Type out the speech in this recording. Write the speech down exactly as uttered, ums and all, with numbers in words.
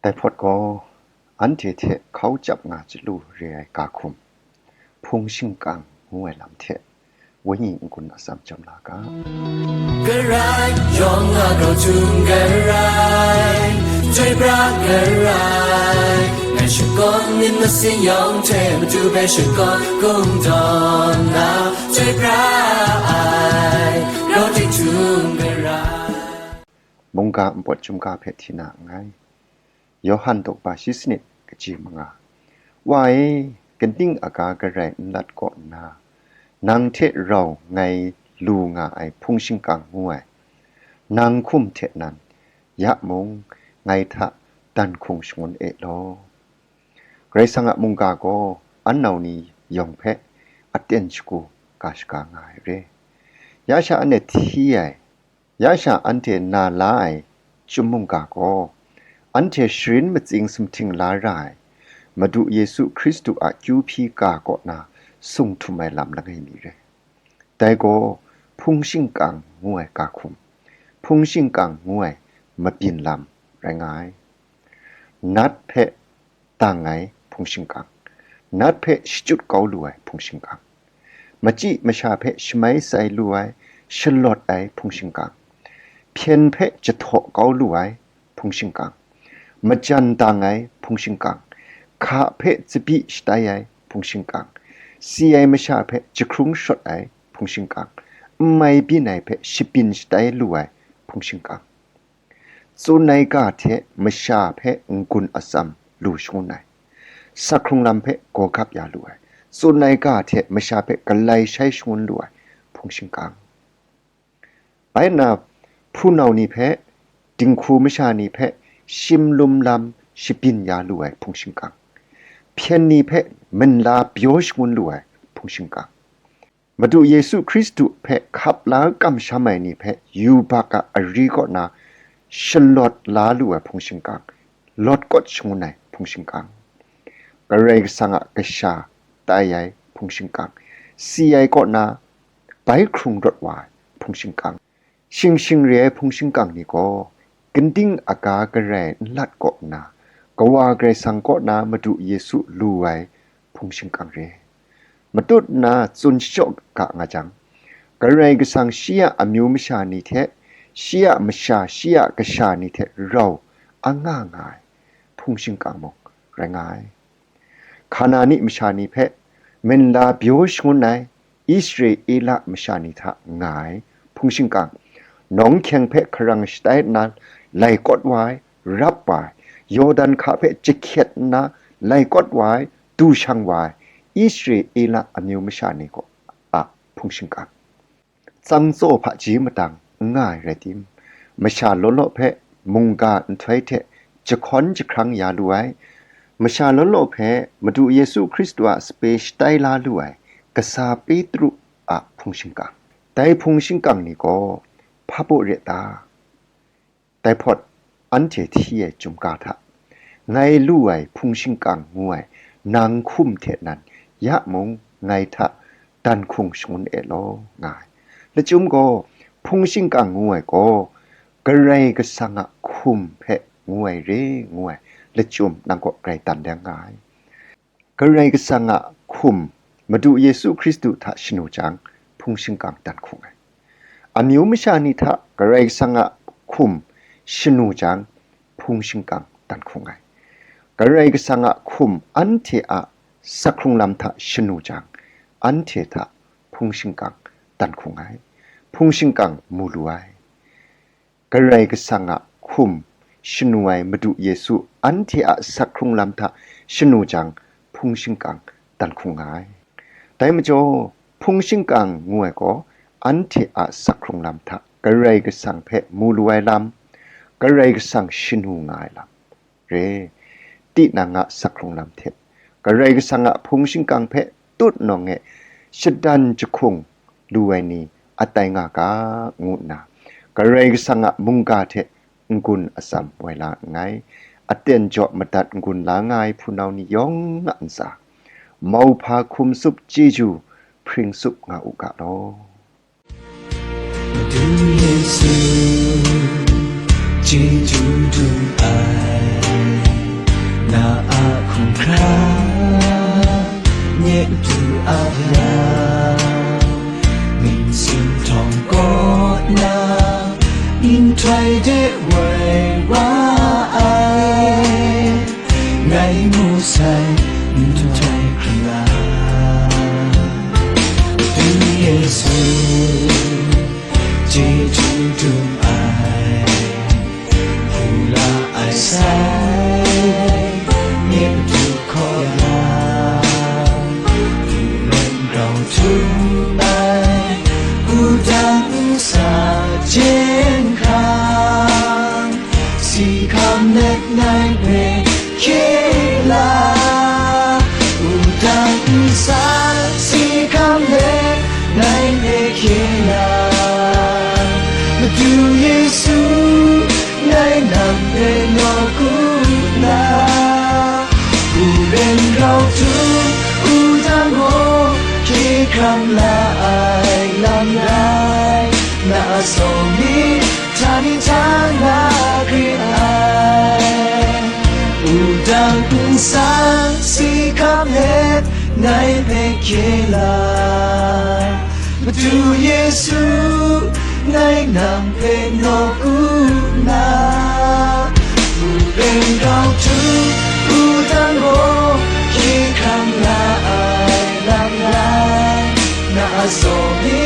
Dai hpawt gaw, anhte hte hkau chyap nga chyalu re ai ga hkum, hpung shingkang ngu ai lam hte, wenyi n-gun atsam chyam la ga. Karai, yawng a grau htum karai, chyoi pra karai, ngai shakawn myit masin yawng hte matu hpe shakawn kungdawn na, chyoi pra ai, grau htum karai. Mungga npawt chyum ga hpe hti na nngai. Yawhan daw kaba shi sanit kaji manga. Wa e, kaning aga garai n lat kaw nna, nang hte rau ngai lu nga ai hpung shingkang ngu ai, nang hkum hte nan, ya mung ngai hta dan hkung shangun e law. Karai Kasang a mungga gaw an nau ni yawng hpe aten shagu ga shaga nga ai re. Ya sha anhte hti ai, ya sha anhte na la ai chyum mungga gaw, anhte sharin matsing sumhting la ra ai Madu Yesu Hkristu a kyu hpyi ga kaw na sung htum ai lam langai mi re. Dai gaw hpung shingkang ngu ai ga hkum, hpung shingkang ngu ai mabyin lam rai nga ai. Nat hpe dang ai hpung shingkang, nat hpe shachyut kau lu ai hpung shingkang, machyi masha hpe shamai sai lu ai, shalawt ai hpung shingkang, hpyen hpe jahtaw kau lu ai hpung shingkang, majan dang ai hpung shingkang, hka hpe tsabyi shatai ai hpung shingkang, si ai masha hpe jahkrung shawt ai hpung shingkang, n mai byin ai hpe shabyin shatai lu ai hpung shingkang, tsun ai ga hte masha hpe n-gun atsam lu shangun ai, sak hkrung lam hpe gawgap ya lu ai, tsun ai ga hte masha hpe galai shai shangun lu ai hpung shingkang, bai nna, hpunau ni hpe, dinghku masha ni hpe, shim lum lam shabyin ya lu ai hpung shingkang, hpyen ni hpe minla byaw shangun lu ai hpung shingkang, Madu Yesu Hkristu hpe hkap la kamsham ai ni hpe yubak a ari kaw na shalawt la lu ai hpung shingkang, lawt kawt shangun ai hpung shingkang, Karai Kasang a kasha tai ai hpung shingkang, si ai kaw na bai hkrung rawt wa ai hpung shingkang, shing shing re ai hpung shingkang ni gaw, kaning aga garai n lat kaw nna, Kawa Karai Kasang kaw na Madu Yesu lu ai hpung shingkang re. Matut nna tsun shachyaw ga nga jang, Karai Kasang shi a amyu masha ni hte, shi a masha, shi a kasha ni hte rau anga nga ai hpung shingkang mung rai nga ai. Hkanani masha ni hpe minla byaw shangun ai Israela masha ni hta nga ai hpung shingkang, nawng hkyeng hpe hkarang shatai nna lai kawt wa ai, rap wa ai, Yawdan hka hpe jahkyet nna lai kawt wa ai, du shang wa ai Israela amyu masha ni kaw a hpung shingkang, tsang tsaw hpaji matang n nga ai rai tim, masha law law hpe mungga nhtoi hte jahkawn jahkrang ya lu ai, masha law law hpe Madu Yesu Hkristu a sape shatai la lu ai kasa Petru a hpung shingkang, dai hpung shingkang ni gaw hpa baw re ta? Dai hpawt, anhte hti ai chyum ga hta, ngai lu ai hpung shingkang ngu ai nang hkum hte nan, ya mung ngai hta dan hkung shangun e law, nga ai. Lachyum gaw, hpung shingkang ngu ai gaw, Karai Kasang a hkum hpe ngu ai re, ngu ai lachyum nang kaw grai dan dang nga ai. Karai Kasang a hkum, Madu Yesu Hkristu hta shanu jang, hpung shingkang dan hkung ai. Amyu masha ni hta Karai Kasang a hkum shanu jang, hpung shingkang dan hkung ai. Karai Kasang a hkum anhte a sak hkrung lam hta shanu jang, anhte hta hpung shingkang dan hkung ai. Hpung shingkang mu lu ai. Karai Kasang a hkum shanu ai Madu Yesu anhte a sak hkrung lam hta shanu jang, hpung shingkang dan hkung nga ai. Dai majaw, hpung shingkang ngu ai gaw, anhte a sak hkrung lam hta Karai Kasang hpe mu lu ai lam, Karai Kasang shanu nga ai lam re. Tinang a sak hkrung lam hte Karai Kasang a hpung shingkang hpe tut nawng e shadan jahkung lu ai ni atai nga ga, ngu nna, Karai Kasang a mungga hte n-gun atsam woi la nngai. Aten jaw madat n-gun la nga ai hpunau ni yawng a ntsa, mauhpa hkum tsup chyeju hpring tsup nga u ga law. Madu Yesu, chyeju dum ai. ngai hpe hkye la, wudang nsa si hkam let ngai hpe hkye la. Madu Yesu, ngai nang hpe nawk u nna, u ren grau htum, wudang gaw hkye hkrang la ai lam rai, na a sawng ni htani htana hkrit ai. Wudang nsa si hkam let ngai hpe hkye la, Madu Yesu, ngai nang hpe nawk u nna, u ren grau htum, wudang gaw hkye hkrang la ai lam rai, na a sawng ni